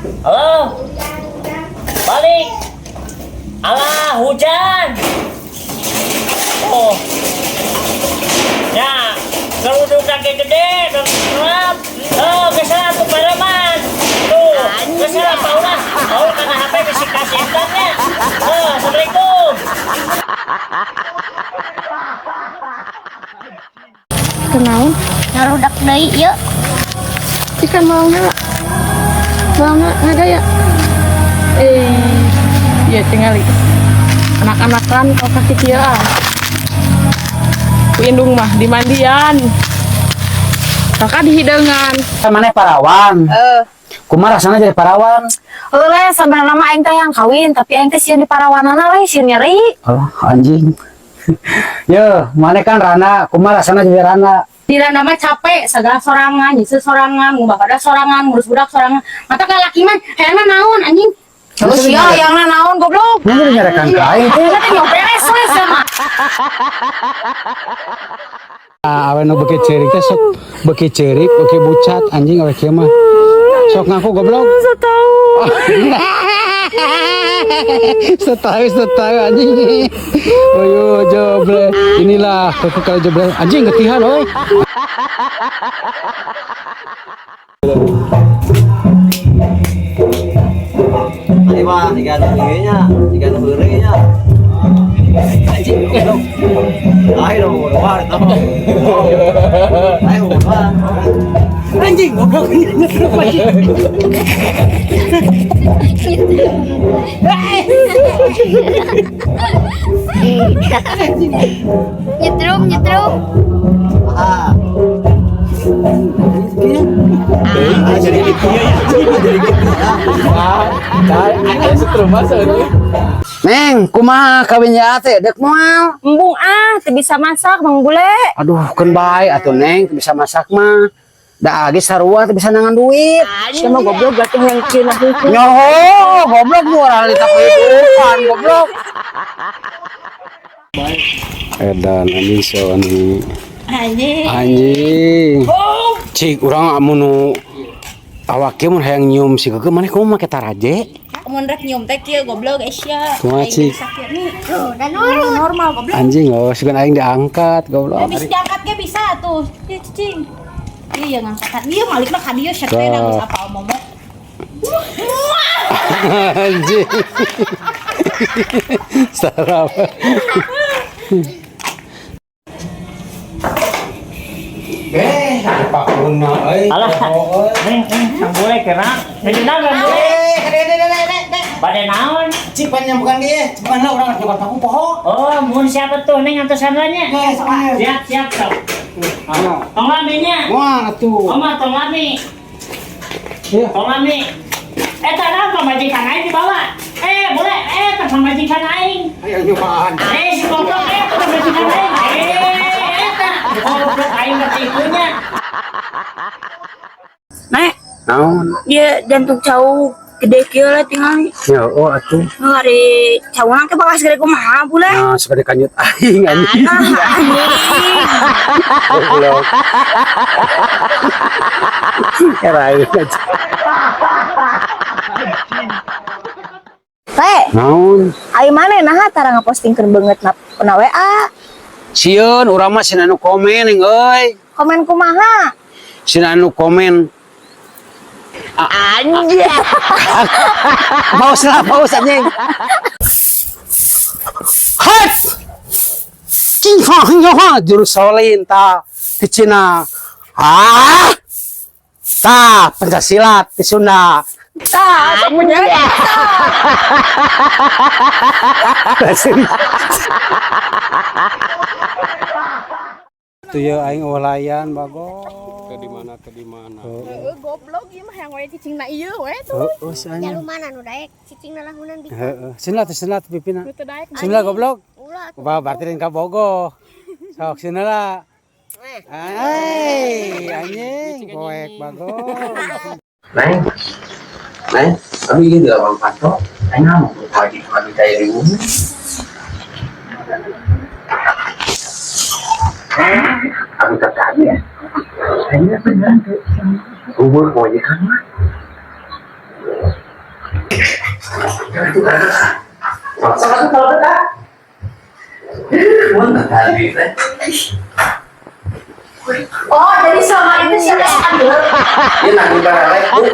Halo. Balik. Alah, hujan. Oh. Ya, kerudung kaki gede, dan gelap. Oh, geus tuh pareman. Tuh, geus lah Paula. Paula kana HP bisi kasih nya. Oh, assalamualaikum. Kunaon? Ngarudak deui ieu. Ikan mau heula. Mau ngagaya. Eh, iya tingali. Anak-anakan kok kaki kieu ah. Ku indung mah di mandian. Kakak di hidangan. Maneh parawan. Kumaha rasana jadi parawan? Heuh, sebenarnya mah aing teh yang kawin, tapi aing teh sieun di parawanana we, sieun nyeri. Oh, anjing. Yo, maneh kan rana, kumaha rasana jadi rana? Di rana mah capek, segala sorangan, nyisir sorangan, ngubah pada sorangan, ngurus budak sorangan. Mata ka laki mah hayangna naon anjing? Terus ya hayangna naon goblok? Mana nyarekan ka aing teh? Hayangna teh nyong beres we sama. Ah, awe nu beuki ceurik teh sok beuki ceurik, beuki bucat anjing awe kieu mah. Sok ngaku goblok. Setahu setahu anjing. Oh yo joble. Inilah keke kalau joble anjing getihan oi. Tadi mah tiga nu ieu nya, tiga nu heureuy nya. Anjing goblok. Ayo dong, bodohan eta mah. Ayo bodohan. Anjing goblok nyetrup anjing. Nyetrum, nyetrum. Ah. Jadi gitu ya, jadi gitu ya. Neng, kumaha kawin ya teh dek moal? Embung ah, teu bisa masak Mang Bule. Aduh, keun bae atuh Neng, teu bisa masak mah. Da age sarua teu bisa nangan duit. Sia mah goblok berarti hayang cieun aku. Nyoho, goblok murah lita kehidupan, goblok. Edan anjing Sony. Anjing. Anjing. Cik, urang amun nu awak kieu mun hayang nyium si Keke maneh kumaha make taraje? Mun rek nyium teh kieu goblok Asia. Kumaha, Cik? Tuh, dan nurut. Normal goblok. Anjing, oh, sugan aing diangkat, goblok. Bisa diangkat ge bisa tuh. Ieu cicing. Iya ngangkatan. Ieu malikna ka dieu sia teh geus apa omong. Anjing. Sarap. Eh, Pak Una euy. Alah, neng, neng, sang bule kena. Ngejenang sang bule. Bade naon? Cik bukan dia, bukan lah orang nyokot paku poho. Oh, mun siapa tuh neng antosan nya? Siap, siap, sok. Tong lami nya. Wah, tuh. Oma tong lami. Iya. Tong lami. Eh, tak ada pamajikan aing dibawa. Eh, boleh. Eh, tak pamajikan aing. Ayo nyobaan. Eh, si goblok, eh, tak pamajikan aing. Eh, tak. Goblok aing ketipunya. Nek, Naon? dia jantung cau gede kieu lah tingali. Ya, oh atuh. Hari cauna ke bakas gede kumaha bule. Nah, sebagai kanyut aing anjing. Ah, anjing. Goblok. Era aing aja. Le, Naon? ai maneh naha tara ngapostingkeun beungeut na, na WA. Sieun urang mah sina nu komen euy. Komen kumaha? Sina nu komen. Anjir. Paus lah, paus anjing. Hat! Cing ha hing ha jurus Shaolin ta di Cina. Ah! Ta pencaksilat di Sunda. Tah, sok punya. Tuh ya aing ulayan bagong. Ke di mana ke di mana. Heeh, goblok ieu mah hayang we cicingna ieu we tuh. Heeh, si anjing. Jalu mana nu daek cicing lalahunan bi. Heeh, sini lah tuh sini lah tuh pipina. Nu teu daek. Sini lah goblok. Ulah atuh. Wah, berarti lain ka Bogo. Sok sini lah. Hai, anjing, poek bagong. Neng, Neng, tapi ini di lawang panto, aing ngamuk lagi lagi kayak di bumi. Aku tertarik ya. Aing beneran tuh. Umur mau aja kan mah. Sok atuh kalau betah. Mun tadi teh. Oh, jadi selama ini siapa yang ambil? Ieu nanggung bararek, Bu.